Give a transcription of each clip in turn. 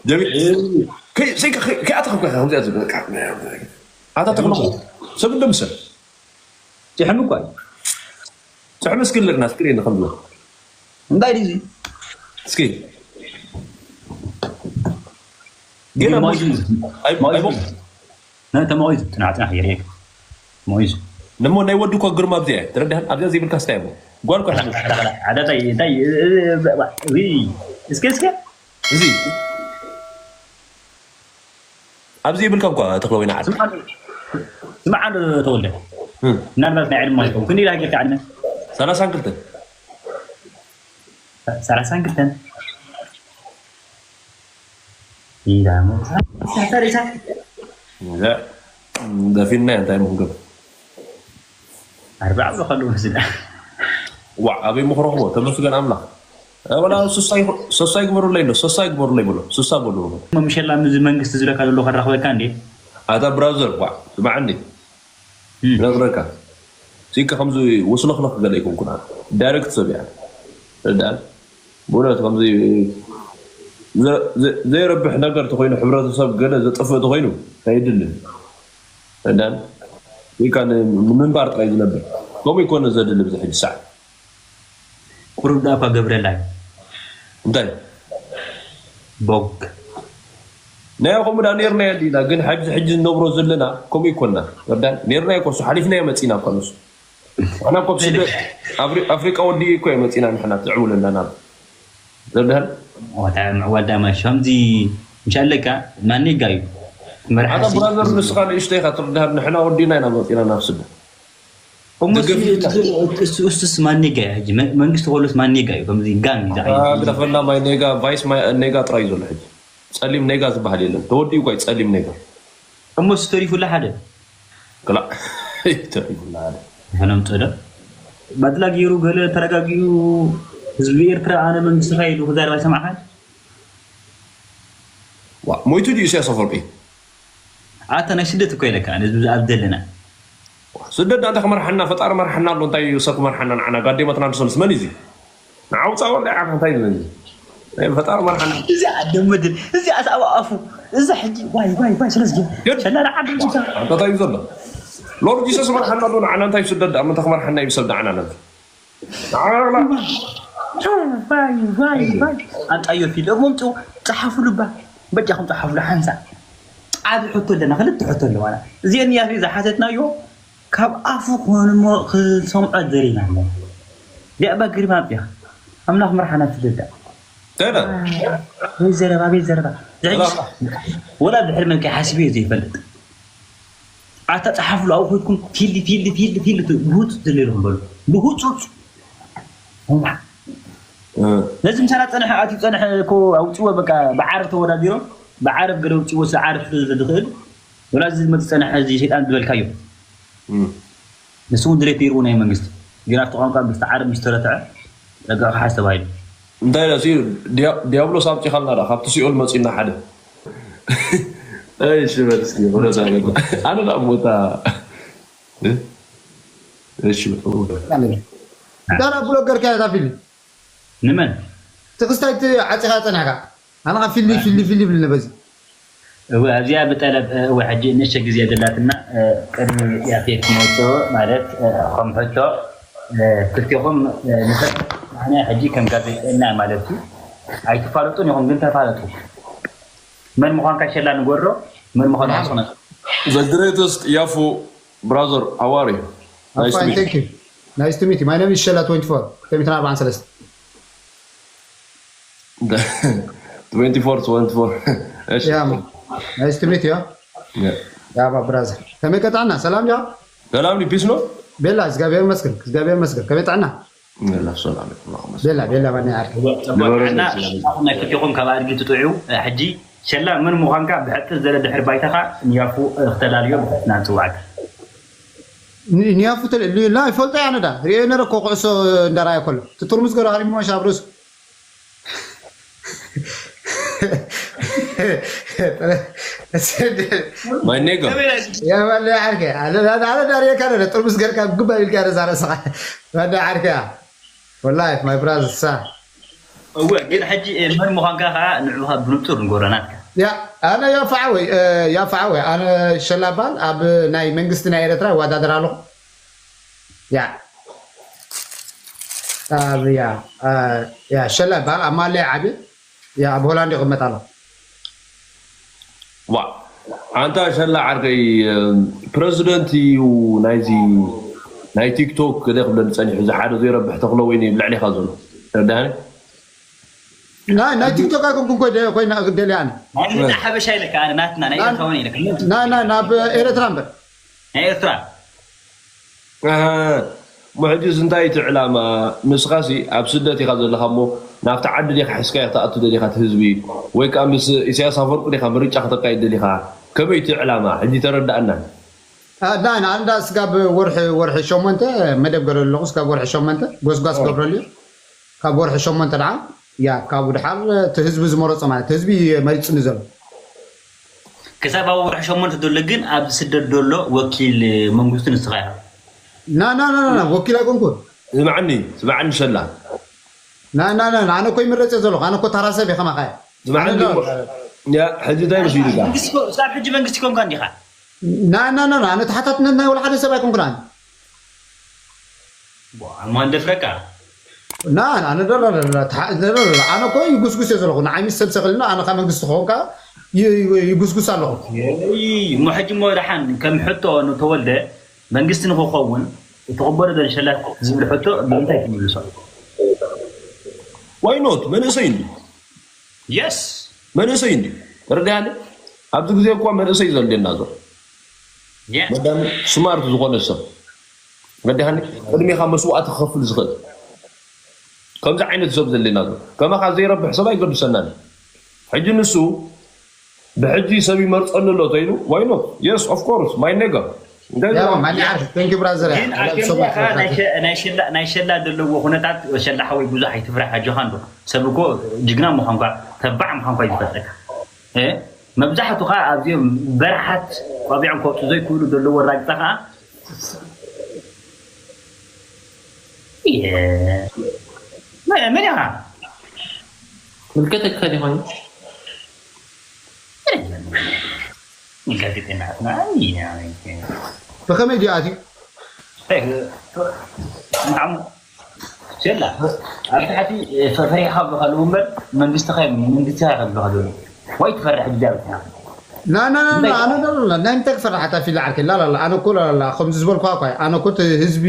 ጀሚል ከይኣተኸብካ ከምዚኣ ዝብል ኣታ ተኽሎ ሰብ እንደምሰል ጭሕሚ እኳ እዩ። ጥዕሚ እስክልርና ስክሪን ከም ዝብል እንታይ ድዩ እዚ? እስኪ ገና ሞይዙ ኣይ- ኣይ- ተመቂዙ ጽናሕ ጽናሕ የርእየካ። ሞይዙ ነሞ ናይ ወዲ እኮ ግርማ ኣብዚኣ እያ። ተረዳህን? ኣብዚኣ ዘይብልካ ስታይ እሞ ጓል እኮ ሓሙስ ሓዳታይ እንታይ እስከ እስከ እዚ ኣብዚ ይብልካ እኳ ተክለ ወይና ዓዲ ስምዓ ዶ ተወልደ? ምናልባት ናይ ዕድመ ማለት ነው። ክንደይ ኢላ ጌርካ ዕድመ? ሰላሳን ክልተን ሰላሳን ክልተን ኢላ መሳ ተሪሳ እዛ ደፊና እንታይ ምክንገብ ኣርባዓ ብሎ ከለዉ ምስላ ዋ ኣበይ ምክረኽቦ ተመስገን ኣምላኽ ወላ ሶሳ ይግበሩለይ ኣሎ ሶሳ ይግበሩለይ ብሎ ሶሳ በሉ ምሸላ ምዚ መንግስቲ ዝለካ ዘሎ ከራኽበካ እንዴ ኣታ ብራዘር ዋ ስማዕኒ ነግረካ ሲከ ከምዚ ወስለኽለኽ ገለ ይኮንኩን ኣነ ዳይሬክት ሰብ እያ ርዳን ብእውነት ከምዚ ዘይረብሕ ነገር ተኮይኑ ሕብረተሰብ ገለ ዘጥፍእ ተኮይኑ ኣይድልን ርዳን ኢካ ንምንባር ጥራይ ዝነብር ከምኡ ይኮነ ዘድሊ ብዚ ሕጂ ሰዓት ቁሩብ ዳኣ እኳ ገብረላ እዩ እንታይ ቦግ ናይ ከምኡ ዳ ነርና ዲና ግን ሕዚ ሕጂ ንነብሮ ዘለና ከምኡ ይኮና ርዳን ነርና ይኮሱ ሓሊፍና መፂና እኳ ንሱ ኣና ኮብ ስደት ኣፍሪቃ ወዲ እኮ መፂና ንሕና ትዕውለና ናብ ርዳን ወታ ምዕዋል ዳማ ሸምዚ ምሻለካ ማኔጋ እዩ ኣታ ብራዘር ንስኻ ንእሽተይ ኢኻ ትርዳሃር ንሕና ወዲና ኢና መፂና ናብ ስደት እሱስ ማኔጋ እዩ ሕጂ መንግስቲ ከሎስ ማኔጋ እዩ ከምዚ ጋን እዩ ዝዓይነት ግደፈና ማይ ኔጋ ቫይስ ኔጋ ጥራይ ዘሎ ሕጂ ጸሊም ኔጋ ዝበሃል የለን ተወዲኡ ኳይ ጸሊም ኔጋ እሞስ ተሪፉላ ሓደ ክላእ ተሪፉላ ሓደ ሕነምጦ ዶ ባድላ ገይሩ ገለ ተረጋጊኡ ህዝቢ ኤርትራ ኣነ መንግስቲ ፋ ኢሉ ክዛረብ ኣይሰማዕካን ሞይቱ ድዩ ኢሳያስ ኣፈወርቂ ኣታ ናይ ስደት እኮ ኢለካ ነዚ ኣብ ዘለና ስደት ዳንተ ክመርሓና ፈጣሪ መርሓና ኣሎ እንታይ እዩ ሰብ ክመርሓና ንዓና ጋዴማትና ንሰልስ መን እዩ ንዓውፃ ወላ ዓኻ እንታይ እዩ ፈጣሪ መርሓና እዚ ኣደመድን እዚ ኣስኣብ ኣፉ እዚ ሕጂ ዋይ ዋይ ዋይ ስለዚ ሸላላ ዓዲ ዝካ እንታይ እዩ ዘሎ ሎርድ ጂሰስ መርሓና ኣሎ ንዓና እንታይ ስደት ዳ ምንታ ክመርሓና እዩ ሰብ ዳዓና ነዚ ኣንጣዮ ፊልም ምምፅኡ ፀሓፉሉ ባ በጃኹም ፀሓፉሉ ሓንሳ ዓብ ሕቶ ኣለና ክልተ ሕቶ ኣለዋና እዚአን ያፌ ዝሓተትናዮ ካብ ኣፉ ክኾንሞ ክሰምዖ ዘሪና ኣሎ ዲዕባ ግሪማ ኣፅያ ኣምላኽ መርሓና ትደዳ ወይ ዘረባ ቤት ዘረባ ወላ ድሕሪ መልክዕ ሓስብ ዘይፈልጥ ኣታ ጸሓፍሉ ኣብኡ ኮይድኩም ፊልድ ፊልድ ፊልድ ፊልድ ብህፁፅ ዝለልኩም በሉ ብህፁፅ ነዚ ምሳና ፀንሐ ኣትዩ ፀንሐ እኮ ኣውፅዎ በቃ ብዓረብ ተወዳዲሮም ብዓረብ ገለ ኣውፅዎ ስ ዓረብ ስለ ዝኽእል ወላ እዚ ዝመፅ ፀንሐ እዚ ሸይጣን ዝበልካዮ ንሱ እውን ድሌት ነይርዎ ናይ መንግስቲ ግን ኣብቲ ቋንቋ ብዝተዓረብ ምስ ተረትዐ ጸጋ ክሓዝ ተባሂሉ እንታይ ኢለ ሲኡ ዲያብሎስ ኣምፂኻልና ዳ ካብቲ ሲኦል መፂና ሓደ እሺ በል እስኪ ብረዛ ኣነ ዳ ሞታ እሺ ዳራ ብሎገር ከያ ታፊል ንመን ትክስታይ ዓፂኻ ፀናሕካ ኣነ ፊሊ ፊሊ ፊሊ ይብል ነበዚ እወ ኣብዚኣ ብጠለብ እወ ሕጂ ንእሽተ ግዜ ዘላትና ቅድሚ ያፌት ክመፅኦ ማለት ከም ሕቶ ክልቲኹም ንፈት ንሕና ሕጂ ከም ጋዜጠኛ ማለት እዩ ኣይትፋለጡን ኢኹም ግን ተፋለጡ መን ምዃንካ ሸላ ንጎሮ መን ምዃኑ ሓስነ The greatest Yafu brother how are you? Nice to meet you. Nice to meet you. My name is Shella twenty-four. Twenty-four, twenty-four. እሺ Yeah, man. Nice to meet you. ያባ ብራዘር ከመይ ቀጣዕና ሰላም ያ ሰላም ዲ ፒስ ነው ቤላ እግዚኣብሔር ይመስገን እግዚኣብሔር ይመስገን ከመይ ጥዕና ላ ሰላም ቤላ ቤላ ባኒ ዓርኪ ናይ ክልቲኹም ካብ ኣድጊ ትጥዑ ሕጂ ሸላ መን ምዃንካ ብሕጥር ዘለ ድሕር ባይታኻ ንያፉ ክተላልዮ ብሕትና ንፅዋዕካ ንያፉ ተለልዩና ይፈልጦ ያነዳ ሪኦ ነረ እኮ ኩዕሶ እንዳራየ ከሎ ትጥርሙስ ገሩ ሃሪሞ ሻብሩስ My nigga. يا ولي عركة. أنا أنا أنا داري كان أنا ترمز قال كان قبل يلقى أنا زارة سخا. ما دا عركة. والله my brother سا. እወ፣ ግን ሕጂ፣ እ፣ መን ምዃንካ ኸዓ ንዑኻ ብንጹር ንገሮ ናትካ። ያ፣ ኣነ ያፋዓወይ፣ እ፣ ያፋዓወይ፣ ኣነ ሸላባል ኣብ ናይ መንግስቲ ናይ ኤርትራ ይወዳደር ኣለኹ። ያ፣ ኣብ፣ ያ፣ እ፣ ያ፣ ሸላባል ኣብ ማለይ ዓቢ፣ ያ፣ ኣብ ሆላንድ ይቕመጥ ኣለኹ። ዋ፣ ኣንታ ሸላ ዓርከይ፣ እ፣ ፕረዚደንት እዩ ናይዚ ናይ ቲክቶክ ገለ ክብለኒ ጸኒሑ፣ እዚ ሓደ ዘይረብሕ ተኽለ ወይኒ ይብልዕ ዲኻ ዘሎ? ተረዳኒ? ናይ ናይ ቲክቶክ ኣይኮንኩን ኮይ ደ- ኮይና ደልያ ኣነ ናይ ምጣ ሓበሻ ኢለካ፣ ኣነ ናትና ናይ ኤርትራውን ኢለካ። ናይ ናይ ናብ ኤርትራ እምበር ናይ ኤርትራ ኣሃ፣ እሞ ሕጂስ እንታይ እቲ ዕላማ? ንስኻሲ ኣብ ስደት ኢኻ ዘለኻ እሞ ናብቲ ዓዲ ዲኻ ሒዝካዮ ክትኣቱ ደሊኻ እቲ ህዝቢ? ወይ ከኣ ምስ ኢሳያስ ኣፈወርቂ ዲኻ ምርጫ ከተካይድ ደሊኻ? ከመይ እቲ ዕላማ? ሕጂ ተረዳኣና። ዳን ኣንዳ ስጋብ ወርሒ ወርሒ ሸሞንተ መደብ ገረሉ ኣለኹ። ስጋብ ወርሒ ሸሞንተ ጎስጓስ ገብረሉ እዩ። ካብ ወርሒ ሸሞንተ ደዓ ያ ካብኡ ድሓር እቲ ህዝቢ ዝመረፆ ማለት ህዝቢ መሪፅኒ ዘሎ ክሳብ ኣብ ወርሒ ሸሞንተ ዘሎ ግን ኣብ ስደት ዘሎ ወኪል መንግስቱ ንስኻ ኢኻ። ና ና ና ና ወኪል ኣይኮንኩን። ስምዓኒ ስምዓኒ ሸላ ና ና ና ኣነ እኮ ይምረፅ እየ ዘለኹ። ኣነ እኮ ተራ ሰብ እየ ከማኻ እየ። ኣነ ስምዓኒ ዶ- ያ ሕጂ እንታይ መሲሉካ? መንግስቲ ኮ- ክሳብ ሕጂ መንግስቲ ኮንካ እንዲኻ። ና ና ና ና ኣነ ተሓታትነት ናይ ወላ ሓደ ሰብ ኣይኮንኩን ኣነ። ቧ፣ ማን ደፍረካ? ና ና ኣነ ደረ ደረ ተሓ- ደረ ደረ ኣነ እኮ ይጉስጉስ እየ ዘለኹ። ንዓይ ምስ ሰብ ሰኽልና ኣነ ካብ መንግስቲ ክኾንካ ይ- ይ- ይጉስጉስ ኣለኹ። እይ፣ እሞ ሕጂ እሞ ደሓን ከም ሕቶ ንተወልደ መንግስቲ ንክኸውን እቲ ቅበሎ ዘሎ ሸላት ዝብል ሕቶ ብምንታይ ትምልሶ? ዋይኖት መንእሰይ እንዲ የስ መንእሰይ እንዲ ተረዳያኒ። ኣብዚ ግዜ እኳ መንእሰይ ዘልየና ዘሎ የስ መዳም ስማርት ዝኾነ ሰብ መድሃኒ ቅድሜኻ መስዋእቲ ክኸፍል ዝኽእል ከምዚ ዓይነት ሰብ ዘለና ኣሎ። ከማኻ ዘይረብሕ ሰብ ኣይገድሰናን። ሕጂ ንሱ ብሕጂ ሰብ ይመርጸኒ ኣሎ ተይሉ ዋይኖ የስ ኦፍ ኮርስ ማይ ኔጋ እንታይ ያ ዝረብሕ? ማን ይዓርፍ? Thank you brother። ግን ኣጀንዳኻ ናይ ሸ- ናይ ሸላ- ናይ ሸላ ዘለዎ ኩነታት ሸላ ሓወይ ብዙሕ ኣይትፍራሕ ኣጆኻ እንዶ ሰብ እኮ ጅግና ምዃንኳ ተባዕ ምዃንኳ ይፈልጠካ እ? መብዛሕቱ ከዓ ኣብዚኦም በረሓት ቆቢዖም ከውፁ ዘይክእሉ ዘለዎ ኣራግፃ ከዓ የ- መ- መን ኢኻ ምልከተካ ዲኾን ጋዜጠኛ ብኸመይ ድዩ ኣትዩ? ንዓሙ ሸላ ኣብ ታሕቲ ፈሪኻ ብኻሉ እምበር መንግስቲ ኸ መንግስቲ ኸ ከብልኻ ዘሎ ወይ ትፈርሕ እግዚኣብሔር ና ና ና ና ኣነ ላ ላ ናይ እንታይ ክፈርሓታ ፊላ ዓርከይ ላ ላ ላ ኣነ እኮ ላ ላ ላ ከምዚ ዝበልኳ እኳ ኣነ እኮ እቲ ህዝቢ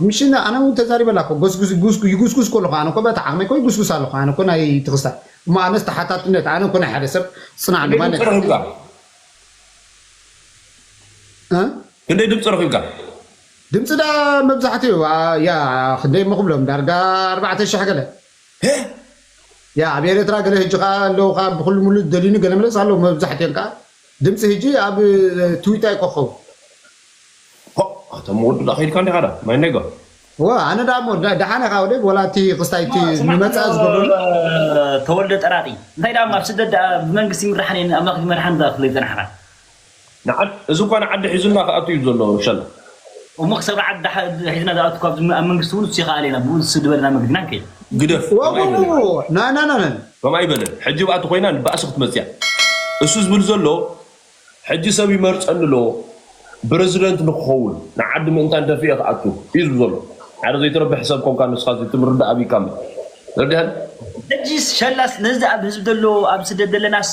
ምሽና ኣነ እውን ተዛሪበላ እኮ ጎስጉስ ጉስጉ ይጉስጉስ ከለኹ ኣነ እኮ በታ ዓቕመይ እኮ ይጉስጉስ ኣለኹ ኣነ እኮ ናይ ትኽስታ እሞ ኣነስ ተሓታትነት ኣነ እኮ ናይ ሓደ ሰብ ጽናዕ ድማ ድምፂ ረኺብካ እ? ክንደይ ድምፂ ረኺብካ? ድምፂ ዳ መብዛሕትኡ ያ ክንደይ እሞ ክብሎም ዳርጋ ኣርባዕተ ሽሕ ገለ ሄ? ያ ኣብ ኤርትራ ገለ ህጂ ከዓ ኣለዉ ከዓ ብኩሉ ሙሉ ደልዩኒ ገለ መለስ ኣለዉ መብዛሕትኦም ከዓ ድምፂ ህጂ ኣብ ትዊት ኣይኮኸቡ ሆ፣ ኣቶም ወዱ ዳ ከይድካ እንዲኻ ዳ ማይ ኔጋ ወ ኣነ ዳ እሞ ዳ- ደሓነ ከዓ ወደ ወላ እቲ ክስታይ እቲ ንመፃ ዝገብረሉ ተወልደ ጠራጢ እንታይ ዳ ኣብ ስደት ዳ ብመንግስቲ ይምራሕን ኣምላኽ ይመርሓን ዳ ክለይ ዝፀናሕካ ንዓድ እዚ እኳ ንዓዲ ሒዙና ክኣቱ እዩ ዘሎ ሸላ እሞ ክሳብ ዓዲ ሒዝና ዝኣቱ ካብ ኣብ መንግስቲ እውን እሱ ይኸኣል ኢና ብኡ ዝስድበልና መግድና ንከይድ ግደፍ ወ- ወ- ወ- ወ- ና ና ና ና ከምኣ ይበለን ሕጂ ብኣቲ ኮይና ንባእሲ ክትመፅያ እሱ ዝብል ዘሎ ሕጂ ሰብ ይመርፀኒ ኣሎ ፕረዚደንት ንክኸውን ንዓዲ ምእንታን ደፊአ ክኣቱ እዩ ዝብል ዘሎ ሓደ ዘይትረብሕ ሰብ ኮንካ ንስኻ ትምርዳእ ኣብይካ ተረዲሃን ሕጂ ሸላስ ነዚ ኣብ ህዝቢ ዘሎ ኣብ ስደት ዘለናስ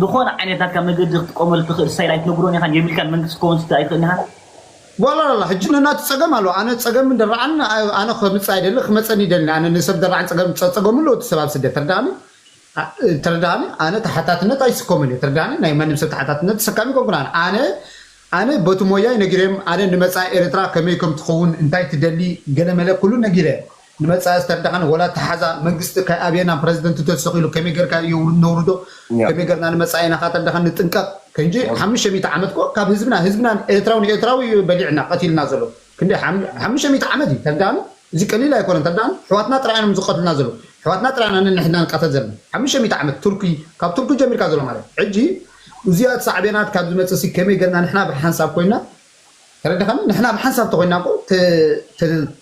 ዝኾነ ዓይነት ናትካ መገዲ ክትጥቀመሉ ትኽእል ስታይል ኣይትነግሮን ኢኻን የብልካን መንግስቲ ክኸውን ስታ ኣይትኽእል ኢኻን ዋላ ላላ ሕጂ ነናቱ ፀገም ኣለዎ ኣነ ፀገም ደራዓን ኣነ ከምፅ ኣይደሊ ክመፀኒ ይደሊ ኣነ ንሰብ ደራዓን ፀገም ፀ- ፀገሙ ኣለዎ እቲ ሰብ ኣብ ስደት ተረዳኒ ተረዳኒ ኣነ ተሓታትነት ኣይስከምን እዩ ተረዳኒ ናይ ማንም ሰብ ተሓታትነት ተሰካሚ ኮንኩን ኣነ ኣነ ኣነ በቲ ሞያይ ነጊረም ኣነ ንመፃኢ ኤርትራ ከመይ ከም ትኸውን እንታይ ትደሊ ገለመለ ኩሉ ነጊረ ንመፃኢ ዝተረዳኸን ወላ ተሓዛ መንግስቲ ከይኣብየና ፕረዚደንት ተተሰኺሉ ከመይ ገርካ ነውርዶ ከመይ ገርና ንመፃኢና ካተረዳኸን ንጥንቀቕ ከንጂ ሓሙሽተ ሚእቲ ዓመት ኮ ካብ ህዝብና ህዝብና ኤርትራዊ ንኤርትራዊ እዩ በሊዕና ቀቲልና ዘሎ ክንዲ ሓሙሽተ ሚእቲ ዓመት እዩ ተረዳኒ እዚ ቀሊል ኣይኮነን ተረዳኒ ሕዋትና ጥራይ እዮም ዝቀትልና ዘሎ ሕዋትና ጥራይ ኢና ንሕና ንቃተል ዘለና ሓሙሽተ ሚእቲ ዓመት ቱርኪ ካብ ቱርኪ ጀሚርካ ዘሎ ማለት ሕጂ እዚኣ ሳዕቤናት ካብ ዝመፅእ ሲ ከመይ ገርና ንሕና ብሓንሳብ ኮይና ተረድኻኒ ንሕና ብሓንሳብ ተኮይና እኮ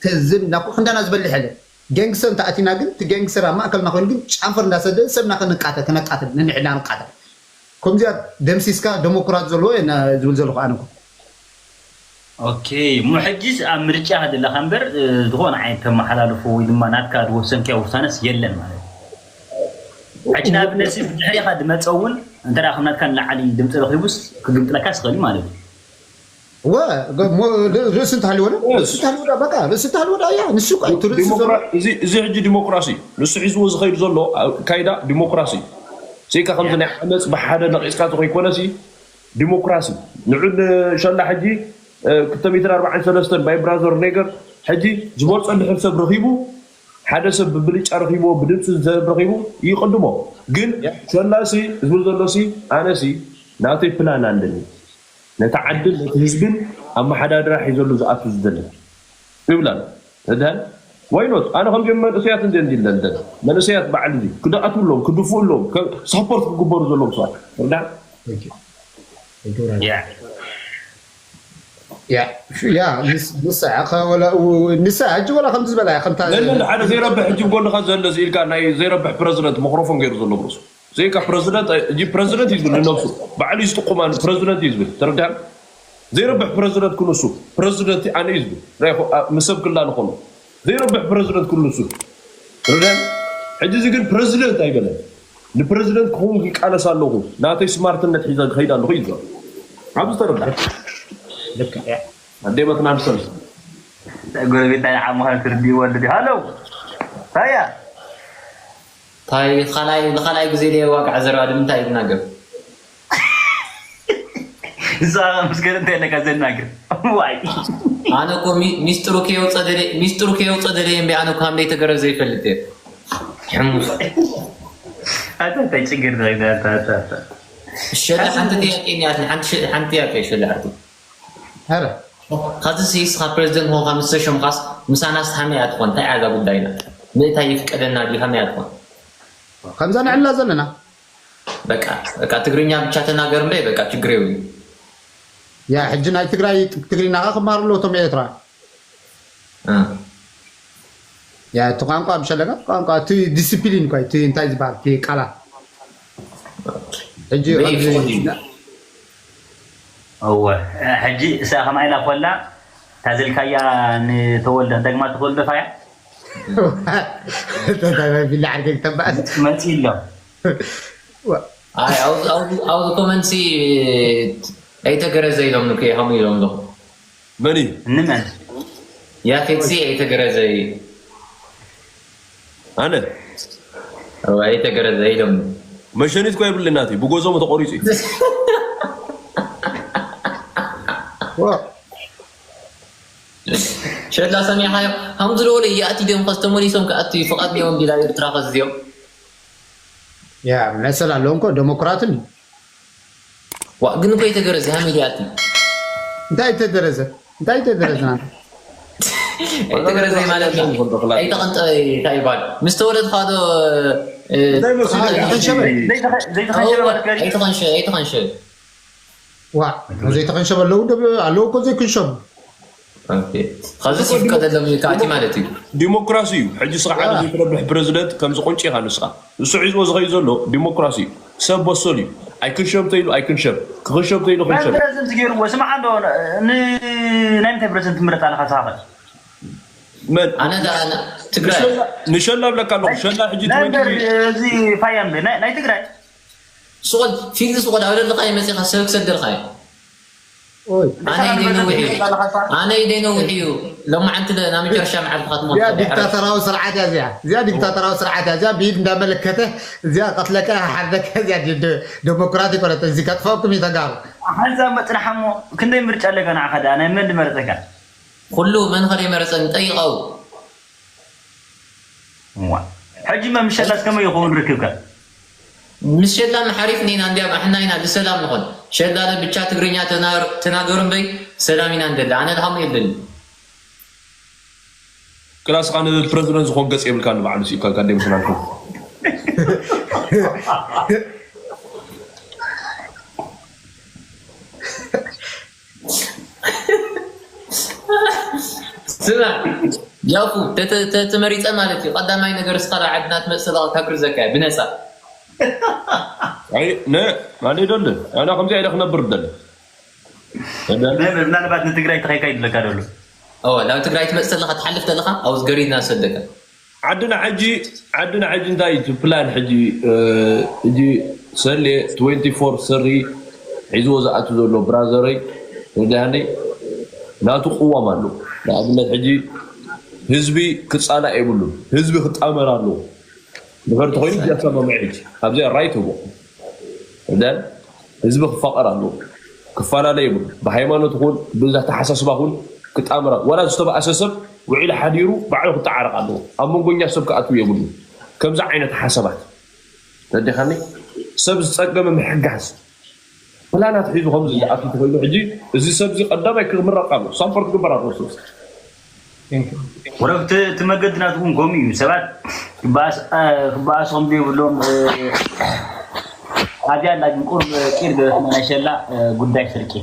ተዝብና እኮ ክንዳና ዝበልሕ የለን ጋንግስተር እንተኣቲና ግን እቲ ጋንግስተር ኣብ ማእከልና ኮይኑ ግን ጨንፈር እንዳሰደደ ሰብና ከነቃተ-፣ ከነቃትል፣ ነንሕድና ንቃተል። ከምዚኣ ደምሲስካ ደሞክራት ዘለዎ እየ ና-፣ ዝብል ዘለኹ ኣነ እኮ። ኦኬ፣ እሞ ሕጂስ ኣብ ምርጫ ኢኻ ዘለኻ እምበር፣ እ፣ ዝኾነ ዓይነት ተመሓላልፎ ወይ ድማ ናትካ ዝወሰንካዮ ውሳነስ የለን ማለት እዩ። ሕጂ ንኣብነት ሲ ብድሕሪኻ ዝመፀ እውን እንተ ደኣ ከም ናትካ ንላዕሊ ድምፂ ረኺቡስ ክግምጥለካ ይኽእል እዩ ማለት እዩ። ወ-፣ ገ-፣ ሞ-፣ ር-፣ ርእሲ እንተሃልወ ዶ? ርእሲ እንተሃልወ ዶ? በቃ ርእሲ እንተሃልወ ዶ? እያ ንሱ እኮ እቲ ርእሲ ዘሎ ዲሞክራ-፣ እዚ እዚ ሕጂ ዲሞክራሲ እዩ። ንሱ ሒዝዎ ዝኸይድ ዘሎ ኣካይዳ ዲሞክራሲ እዩ። ስኢካ ከምዚ ናይ ዓመፅ ብሓደ ነቒፅካ ተኮይኮነሲ ዲሞክራሲ ንዑ ንሸላ ሕጂ ክልተ ሚእትን ኣርባዓን ሰለስተን ባይ ብራዘር ነገር ሕጂ ዝበልፆ እንድሕር ሰብ ረኺቡ ሓደ ሰብ ብብልጫ ረኺብዎ ብድምፂ ሰብ ረኺቡ ይቕድሞ። ግን ሸላሲ ዝብል ዘሎሲ ኣነሲ ናተይ ፕላን ኣለኒ ነቲ ዓድን ነቲ ህዝብን ኣመሓዳድራ ሒዘሉ ዝኣቱ ዝደሊ ይብላል። እደን ዋይኖት ኣነ ከምዚኦም መንእሰያት እንደ እንዲለን ደን መንእሰያት በዓል እዚ ክደኣቱ ኣለዎም ክድፍኡ ኣለዎም ሳፖርት ክግበሩ ዘለዎም ሰባት ርዳ ንሳ ሕጂ ወላ ከምዚ ዝበላ ከምታ ሓደ ዘይረብሕ ሕጂ ጎንኻ ዘለ ኢልካ ናይ ዘይረብሕ ፕረዚደንት ማክሮፎን ገይሩ ዘሎ ብርሱ ዘይካ ፕረዚደንት እ ፕረዚደንት እዩ ዝብል ንነብሱ ባዕሉ እዩ ዝጥቁማ ፕረዚደንት እዩ ዝብል ተረዳን ዘይረብሕ ፕረዚደንት ክንሱ ፕረዚደንት ኣነ እዩ ዝብል ምስ ሰብ ክላለ ከሎ ዘይረብሕ ፕረዚደንት ክንሱ ተረዳን ሕጂ እዚ ግን ፕረዚደንት ኣይበለን ንፕረዚደንት ክኸውን ይቃለስ ኣለኹ ናተይ ስማርትነት ሒዘ ክኸይድ ኣለኹ እዩ ዝብል ኣብዚ ተረዳ ኣዴበትና ንሰል ጎረቤት ናይ ዓሞኻ ክርዲ ወልድ ሃለው ታያ ታይ ካልኣይ ንኻልኣይ ግዜ ደየ ዋጋዕ ዘረባ ንምንታይ ይናገር እዛ ምስ ገለ እንታይ ኣለካ ዘናግር ዋይ ኣነ እኮ ሚስጥሩ ከየውፀ ደለ ሚስጥሩ ከየውፀ ደለ እምቢ ኣነ እኮ ሃምደይ ተገረ ዘይፈልጥ እየ ሕሙስ ኣታ እንታይ ችግር ሸለ ሓንቲ ጥያቄ እኒኣትኒ ሓንቲ ጥያቄ ሸለ ሓንቲ ኧረ ካዚ ሲ እስኻ ፕረዚደንት ኾንካ ምስ ተሾምካስ ምሳናስ ሃመይ ኣትኾን እንታይ ኣዛ ጉዳይና ምእታይ ይፍቀደና ድዩ ሃመይ ኣትኾን ከምዛ ንዕላ ዘለና በቃ በቃ ትግርኛ ብቻ ተናገር እምበይ በቃ ችግር የብሉ ያ ሕጂ ናይ ትግራይ ትግርኛ ካ ክማሃሩ ኣለዎ እቶም ኤርትራ ያ እቲ ቋንቋ ብሸለጋ ቋንቋ እቲ ዲስፕሊን እኳ እቲ እንታይ ዝበሃል እቲ ቃላት ሕጂ እወ ሕጂ እሳ ከማይ ኢላ ኮላ ታዘልካያ ንተወልደ ክደግማ ትኽእል ዶ ፋያ ቢላ ዓርከይ ክተባእስ መፂ ኣሎ ኣብዚ ኮመንት ሲ ኣይተገረዘ ኢሎም ንከ ከምኡ ኢሎም ኣለኹ መን እዩ? እንመን ያፌት ሲ ኣይተገረዘ እዩ ኣነ ኣይተገረዘ ኢሎም መሸኒት እኮ የብልና እቲ ብጎዞም ተቆሪፁ እዩ ሸላ ሰሚዕኻዮ ከምዚ ዝበሉ ይኣቲ ድዮም ከስ ተመሊሶም ክኣቱ እዩ ፍቓድ ኒኦም ቢላ ኤርትራ ከዝዚኦም ያ መሰል ኣለዎ እንኮ ደሞክራትን እዩ ዋ ግን እኮ የተገረዘ ሃሚድ ያቲ እንታይ ተደረዘ እንታይ ተደረዘ ናንተ የተገረዘ ማለት ኣይተቐንጠ እንታይ ይባል ምስ ተወለድካ ዶ ዘይተኸንሸበ ማለት ከ ኣይተኸንሸ ኣይተኸንሸ ዋ ዘይተኸንሸበ ኣለዉ ኣለዉ እኮ ዘይክንሸቡ ከዚ ይፍቀደሎም እዩ ከኣቲ ማለት እዩ ዲሞክራሲ እዩ ሕጂ ስርዓት ዘይትረብሕ ፕረዚደንት ከምዚ ቁንጪ ኢኻ ንስኻ ንሱ ሒዝዎ ዝኸዩ ዘሎ ዲሞክራሲ እዩ ሰብ በሰል እዩ ኣይክንሸብ ተይሉ ኣይክንሸብ ክኽንሸብ ተይሉ ክንሸብ ፕረዚደንት ገይርዎ ስምዓ ዶ ናይ ምንታይ ፕረዚደንት ትምረጥ ኣለኻ ስኻ መን ኣነ ትግራይ ንሸላ ብለካ ኣለኹ ሸላ ሕጂ እዚ ፋያ ናይ ትግራይ ስቆል ፊልድ ስቆል ኣብ ደለካ ይመፅኻ ሰብ ክሰደልካ እዩ ኣነ ኢደይ ነዊሕ እዩ ኣነ ኢደይ ነዊሕ እዩ ሎማዓንቲ ናብ መጨረሻ መዓልቲ ክትሞት እዚኣ ዲክታተራዊ ስርዓት እያ እዚኣ እዚኣ ዲክታተራዊ ስርዓት እያ እዚኣ ብኢድ እንዳመለከተ እዚኣ ቀትለካ ሓርደካ እዚኣ ዲሞክራቲ ኮነት እዚ ከጥፈኩም እዩ ተጋሩ ሓንሳብ መፅናሓ እሞ ክንደይ ምርጫ ኣለካ ንዓኻ ደኣ ናይ መን ድመረፀካ ኩሉ መን ከደይ መረፀ ንጠይቀው ሕጂ መምሸላስ ከመይ ይኸውን ርክብካ ምስ ሸላ መሓሪፍ ኒና እንዲያም ኣሕና ኢና ብሰላም ንኾን ሸላ ብቻ ትግርኛ ተናገሩ እምበይ ሰላም ኢና እንደለ ኣነ ድሃሞ የብለኒ ክላስኻ ንፕረዚደንት ዝኾን ገፅ የብልካ ንባዕሉ ሲኢካ ካደ ምስናልኩም ስማ ያፉ፣ ተተ-፣ ተ-፣ ተመሪጸ ማለት እዩ። ቀዳማይ ነገር እስኻ ናብ ዓድና ትመጽእ ዘለኻ ካብ ግርዘካ እያ፣ ብነጻ። ኣይ ነ ማን ይደል ኣና ከምዚ ኣይደ ክነብር ደል ምናልባት ንትግራይ ተኸይካ ይድለካ ደሉ። እወ፣ ናብ ትግራይ ትመጽእ ዘለኻ፣ ትሓልፍ ዘለኻ፣ ኣብዚ ገሪድና ዝሰደካ። ዓድና ሕጂ ዓድና ሕጂ እንታይ እዩ እቲ ፕላን ሕጂ? እ፣ ሕጂ ሰሌ ትዌንቲ ፎር ሰሪ ሒዝዎ ዝኣቱ ዘሎ ብራዘረይ ወዲያኒ ናቱ ቅዋም ኣሎ። ንኣብነት ሕጂ ህዝቢ ክጻላእ የብሉን። ህዝቢ ክጣመር ኣለዎ። ድሕር ተኮይኑ እዚኣ ሰማምዒ ሕጂ ኣብዚኣ ራይት ህቦ። ወዲያን ህዝቢ ክፋቀር ኣለዎ። ክፈላለ የብሉ። ብሃይማኖት ይኹን ብዛ ተሓሳስባ ይኹን ክጣመራ። ዋላ ዝተባእሰ ሰብ ውዒሉ ሓዲሩ ባዕሉ ክተዓረቕ ኣለዎ። ኣብ መንጎኛ ሰብ ክኣትው የብሉ። ከምዚ ዓይነት ሓሳባት ተዲኻኒ ሰብ ዝጸገመ ምሕጋዝ ፕላናት ሒዙ ከምዚ ዝኣቱ ተኮይኑ ሕጂ እዚ ሰብ እዚ ቀዳማይ ክምረቕ ኣሎ። ሳፖርት ግበር ኣሎ። ወረብቲ እቲ መገዲ ናትኩም ከምኡ እዩ። ሰባት ክበኣስ- እ፣ ክበኣሶም ዘይብሎም እ፣ ኣብያ ኣላ ግን ቁርብ ቂር ገበትና ናይ ሸላ እ፣ ጉዳይ ስርቂ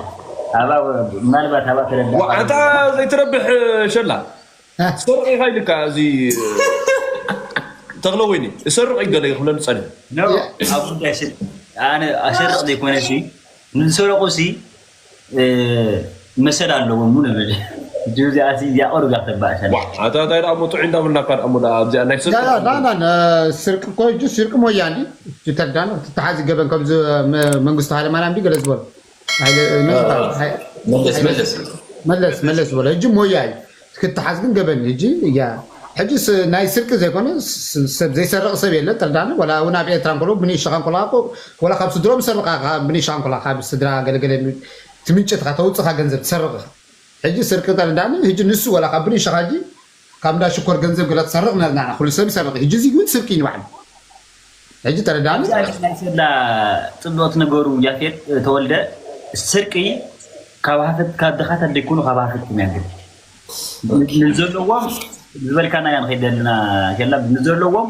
ኣባ ምናልባት ኣባ ተረዳ ኣንታ ዘይትረብሕ ሸላ ሰርቂ ኢኻ ኢልካ እዚ ተኽለ ወይኒ እሰርቕ ይገለ ይኽብለኒ ጸኒሑ ነው ኣብ ጉዳይ ስርቂ ኣነ ኣሰርቕ ዘይኮነ ሲ ንዝሰረቁ ሲ እ፣ መሰል ኣለዎም ሙ ንብል ጁዚ ኣሲ ያቆር ጋር ተባእሰ ኣታ እንታይ ደኣ ሞጥዑ እንዳበልናካ ደኣ ሞ ደኣ ኣብዚኣ ናይ ስርቂ ዳና ስርቂ እኮ እጁ ስርቂ ሞያ እንዲ እጁ ተዳነ ተተሓዚ ገበን ከምዚ መ- መንግስቱ ሃይለማርያም እንዲ ገለ ዝበሉ ሃይለ- መን ይበሃል? ሃይ- መለስ መለስ መለስ መለስ ዝበለ እጁ ሞያ እዩ ክትሓዝ ግን ገበን እዩ። እጂ እያ ሕጂ ስ- ናይ ስርቂ ዘይኮነ ስ- ሰብ ዘይሰርቕ ሰብ የለ ተዳነ ወላ እውን ኣብ ኤርትራ እንከሎ ብንእሽኻ እንከሎ ወላ ካብ ስድሮም ሰርቓ ብንእሽኻ እንከሎ ካብ ስድራ ገለገለ ትምንጭትካ ተውፅኻ ገንዘብ ትሰርቕ ኢኻ። ሕጂ ስርቂ ተረዳኒ። ሕጂ ንሱ ወላ ካብ ብንእሽኻ ሕጂ ካብ እንዳ ሽኮር ገንዘብ ገለ ትሰርቕ ነርና ኩሉ ሰብ ይሰርቕ። ሕጂ እዚ ግን ስርቂ እዩ ንባዕሉ። ሕጂ ተረዳኒ። ናይ ሰላ ጽብቕቲ ነገሩ ያፌት ተወልደ ስርቂ ካብ ሃፍት ካብ ድኻታት ደይኮኑ ካብ ሃፍት የሚያገኝ ንዘለዎም ዝበልካና ያ ንኸይድ ዘለና ሸላ ንዘለዎም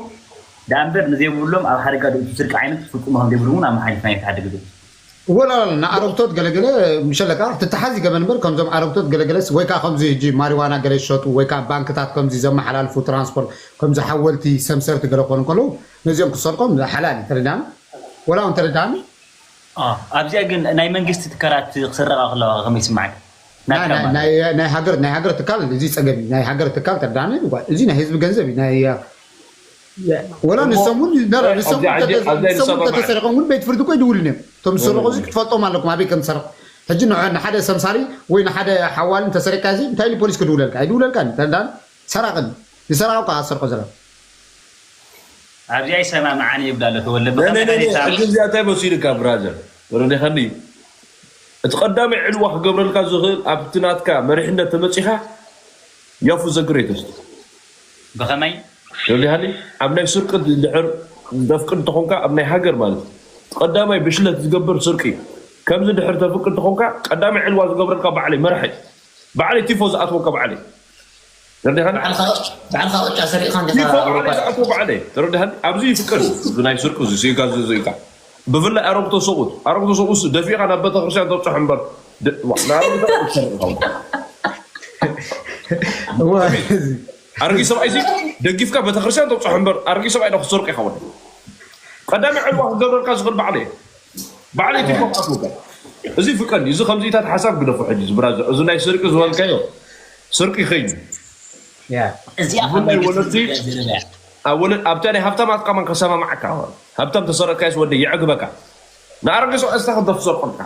ዳእምበር ንዘይብሎም ኣብ ሓደጋ ደእቱ ስርቂ ዓይነት ፍጹም ከም ዘይብሉ እውን ኣመሓሊፍና ይተሓደግ ወላ ንኣረግቶት ገለገለ ምሸለካ ትተሓዝ ይገበን እምበር ከምዞም ኣረግቶት ገለገለ ወይ ከዓ ከምዚ ሕጂ ማሪዋና ገለ ዝሸጡ ወይ ከዓ ባንክታት ከምዚ ዘመሓላልፉ ትራንስፖርት ከምዚ ሓወልቲ ሰምሰርቲ ገለ ክኾኑ ከለዉ ነዚኦም ክሰርቆም ሓላል እዩ ተረዳኒ ወላ እውን ተረዳኒ ኣብዚኣ ግን ናይ መንግስቲ ትካላት ክስረቃ ከለዋ ከመይ ይስማዓካ ናይ ሃገር ናይ ሃገር ትካል እዚ ፀገም ናይ ሃገር ትካል ተረዳኒ እዚ ናይ ህዝቢ ገንዘብ እዩ ናይ ወላ ንሶም እውን ንሶም ተተሰረቀ እውን ቤት ፍርዲ እኮ ይድውልን እዮም እቶም ዝሰረቁ እዚ ክትፈልጦም ኣለኩም ኣበይ ከም ዝሰረቁ ሕጂ ንሓደ ሰምሳሪ ወይ ንሓደ ሓዋሊ እንተሰሪቅካ እዚ እንታይ ኢሉ ፖሊስ ክድውለልካ ኣይድውለልካ ተረዳኒ ሰራቅን ዝሰራቁ ከዓ ዝሰርቆ ዘሎ ኣብዚኣ ይሰማምዓኒ ይብላ ኣሎ ተወልደ ሕጂ እዚኣ እንታይ መሲሉካ ብራዘር ተረዲኻኒ እቲ ቀዳማይ ዕልዋ ክገብረልካ ዝኽእል ኣብቲ ናትካ መሪሕነት ተመፂኻ ያፉ ዘግሬተስት ብኸመይ ተረዲኻኒ ኣብ ናይ ስርቂ ድሕር ዘፍቅድ ተኾንካ ኣብ ናይ ሃገር ማለት ቀዳማይ ብሽለት ዝገብር ስርቂ ከምዚ ድሕር ተፍቅድ ተኾንካ ቀዳማይ ዕልዋ ዝገብረልካ ባዕለይ መራሒ ባዕለይ ቲፎ ዝኣትወካ ባዕለይ ተረዲኻኒ ባዕልኻ ባዕልኻ ቅጫ ሰሪቕካ እንዲኻ ቲፎ ኣውሮፓ ባዕለይ ዝኣትዎ ባዕለይ ተረዲኻኒ ኣብዚ ይፍቀድ እዚ ናይ ስርቂ እዚ ስኢልካ ዝዝኢልካ ብፍላይ ኣረግቶ ሰብኡት ኣረግቶ ሰብኡት ደፊእኻ ናብ ቤተክርስትያን ተብፅሖ እምበር ድ- ዋ፣ ንኣረግቶ ሰብኡት ትሰርቕ ኢኻ። ኣረጊ ሰብኣይ ዚ ደጊፍካ ቤተክርስትያን ተብፅሖ እምበር ኣረጊ ሰብኣይ ዶ ክትሰርቅ ኢኻ ወዲ ቀዳሚ ዕልዋ ክገብረልካ ዝኽእል ባዕለ ባዕለ እቲ ፎቃት ወገን እዚ ፍቀድ እዚ ከምዚታት ሓሳብ ግደፎ ሕጂ ዝብራዘ እዚ ናይ ስርቂ ዝበልካዮ ስርቂ ይኸይድ እዚኣ ብፍላይ ወለዲ ኣብ ወለ ኣብታ ናይ ሃብታም ኣትቃማን ከሰማማዕካ ሃብታም ተሰረቅካዮስ ወደ ይዕግበካ ንኣረጊ ሰብኣይ ስታ ክደፍሰር ቆልካ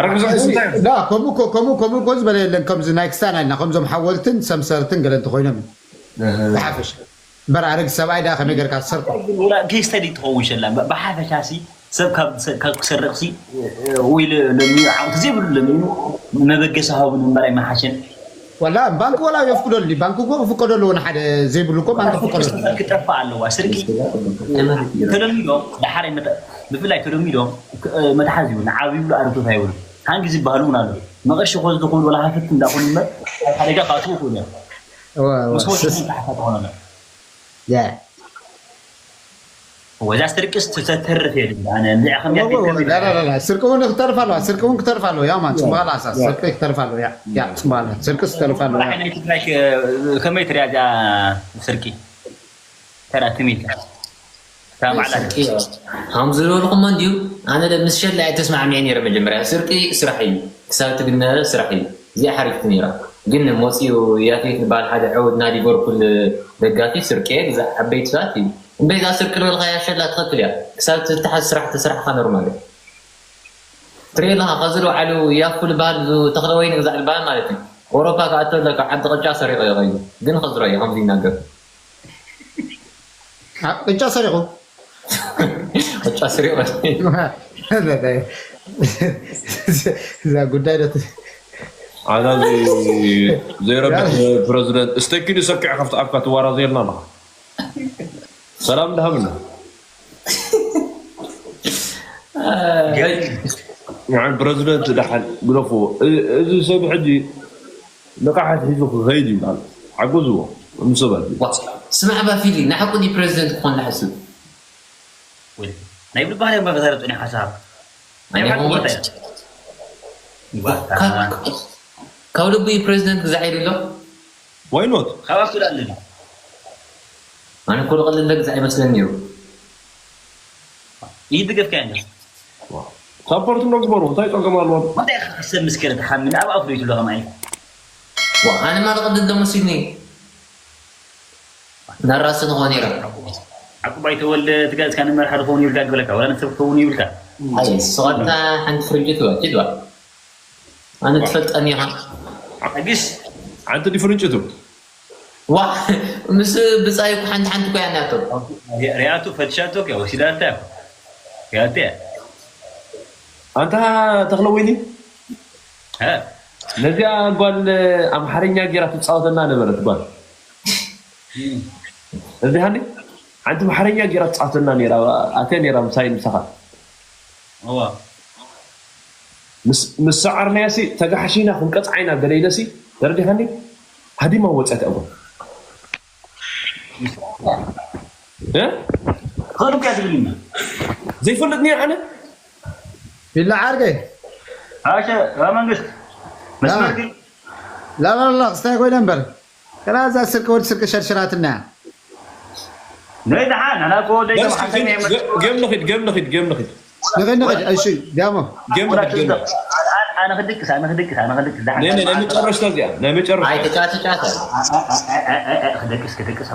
ኣረጊ ሰብኣይ ስታይ ዳ ከምኡ እኮ ከምኡ ከምኡ እኮ ዝበለ የለን ከምዚ ናይ ክስታን ኣይና ከምዞም ሓወልትን ሰምሰርትን ገለ እንተኮይኖም እዩ ብሓፈሽ እምበር ኣረግ ሰብኣይ ዳ ከመይ ገርካ ትሰርቆ ኬስተዲ ትኸውን ሸላ ብሓፈሻ ሲ ሰብ ካብ ክሰርቕ ሲ ወይ ለሚኑ ዓውቲ ዘይብሉ ለሚኑ መበገሲ ሃቡን እምበር ኣይመሓሸን ወላ ባንክ ወላ የፍቅደሉ ባንክ እኮ ክፍቀደሉ እውን ሓደ ዘይብሉ እኮ ባንክ ክፍቀደሉ ክጠፋ ኣለዋ ስርቂ ተለሚዶም ደሓር ብፍላይ ተለሚዶም መትሓዝ ይብሉ ዓብይብሉ ኣረግቶት ኣይብሉ ሃንጊ ዝበሃሉ እውን ኣለዉ መቐሺ ኮ ዝኸውን ወላ ሃፍት እንዳኹን እምበር ኣብ ሓደጋ ካትኡ ይኽእሉ እዮም ምስ ወሽሙ ተሓሳብ ኾነና ወዛ ስርቅስ ተተርፍ የለ ኣነ እንዲያ ከም ያለ ስርቂ እውን ክተርፍ ኣለዋ። ስርቂ እውን ክተርፍ ኣለዎ። ያማ ፅምባላ ሳ ስርቂ ክተርፍ ኣለዎ። ያ ያ ፅምባላ ስርቂ ክተርፍ ኣለዎ። ያ ናይ ትግራይ ከመይ ትሪያ እዚኣ ስርቂ ተራ ትሚልካ እታ ማዕላ ስርቂ ከምዚ ዝበልኩሞ እንድዩ። ኣነ ደ ምስ ሸላ ኣይተስማዕሚዐ ነይረ። መጀመርያ ስርቂ ስራሕ እዩ፣ ክሳብ ትግነረ ስራሕ እዩ። እዚኣ ሓሪፍቲ ነይራ። ግን መፂኡ ያፌት ዝበሃል ሓደ ዕውት ናይ ሊቨርፑል ደጋፊ ስርቂ ግዛዕ ዓበይቲ ሰባት እዩ። እምበይ እዛ ስርቂ ዝበልካያ ሸላ ትኽክል እያ። ክሳብ ትትሓዝ ስራሕ ተስራሕካ ኖርማል እዩ። ትርኢ ኣለኻ ከዚ ዶ ዓሉ ያፉ ዝበሃል ተኽለ ወይኒ ግዛዕ ዝበሃል ማለት እዩ። ኣውሮፓ ክኣቶ ኣለካ ዓዲ ቅጫ ሰሪቑ እዩ ኸይዱ። ግን ከዝሮ እዩ ከምዚ ይናገር። ቅጫ ሰሪቑ ቅጫ ስሪቑ እዛ ጉዳይ ዶ ኣዛ ዘይረብሕ ፕረዚደንት እስተኪኒ ሰኪዕ ከፍትኣካ ትዋራ ዘየልና ኣለኻ ሰላም ድሃብና ንዓን ፕረዚደንት ድሓን ግደፍዎ እዚ ሰብ ሕጂ ንቕሓት ሒዙ ክኸይድ ይበሃል ሓግዝዎ ንሰባት ስማዕ ባፊሊ ንሓቁ ድዩ ፕረዚደንት ክኾን ዝሓስብ ናይ ብልባህርያ መፈዛረጡ ናይ ሓሳብ ናይ ብሓቂ ቦታ እዩ ካብ ልቡ እዩ ፕረዚደንት ግዛዕ ኢሉ ኣሎ ዋይኖት ካብ ኣፍቱ ዳለ ኣነ እኮ ዝቐልል ግዛዕ ይመስለኒ ነይሩ ይድገፍካ እንደ ሳፖርት እንዶ ግበሩ እንታይ ፀገም ኣለዎ እንታይ ክሰብ ምስክር ትሓምን ኣብ ኣፍሪቱ ዶ ከማይ ኣነ ማ ዝቐልል ዶ መሲልኒ ናራሲ ንኾ ነይረ ዓቁባይ ተወልደ ትጋዝካ ንመርሓ ዝኸውን ይብልካ ግበለካ ወላ ንሰብ ክኸውን ይብልካ ኣይ ስቐታ ሓንቲ ፍርጅት ዋ ኪድ ዋ ኣነ ትፈልጠኒ ኢኻ ግስ ሓንቲ ዲፍርንጭቱ ዋ ምስ ብፃይ እኮ ሓንቲ ሓንቲ እኮ ያናቶ ሪኣቱ ፈትሻቶ ወሲዳታ ያተ ኣንታ ተኽለ ወይኒ ነዚኣ ጓል ኣምሓርኛ ጌራ ትፃወተና ነበረት ጓል እዚ ሃኒ ሓንቲ ኣምሓርኛ ጌራ ትፃወተና ነራ ኣትያ ነራ ምሳይ ምሳኻ ምስ ሰዓርናያ ሲ ተጋሓሺና ክንቀፅዓ ኢና ገለ ኢለ ሲ ተረዲኻኒ ሃዲማ ወፅያ እያ ጓል ትኸዱ እያ ትብልና ዘይፈልጥ ነይር ኣነ ቢላ ዓርከይ ኣሸ መንግስት መስመር ግን ላላላ ክስታይ ኮይነ እምበር ከላ እዛ ስርቂ ወዲ ስርቂ ሸርሽራትና ነይ ደሓን ኣና እኮ ደይ ገም ንኺድ ገም ንኺድ ገም ንኺድ ንኺድ ንኺድ እሺ ዳሞ ገም ንኺድ ገም ኣነ ክድቅስ ኣነ ክድቅስ ኣነ ክድቅስ ደሓን ናይ መጨረሽታ እዚኣ ናይ መጨረሽታ ኣይተጫተጫተ ክደቅስ ክደቅስ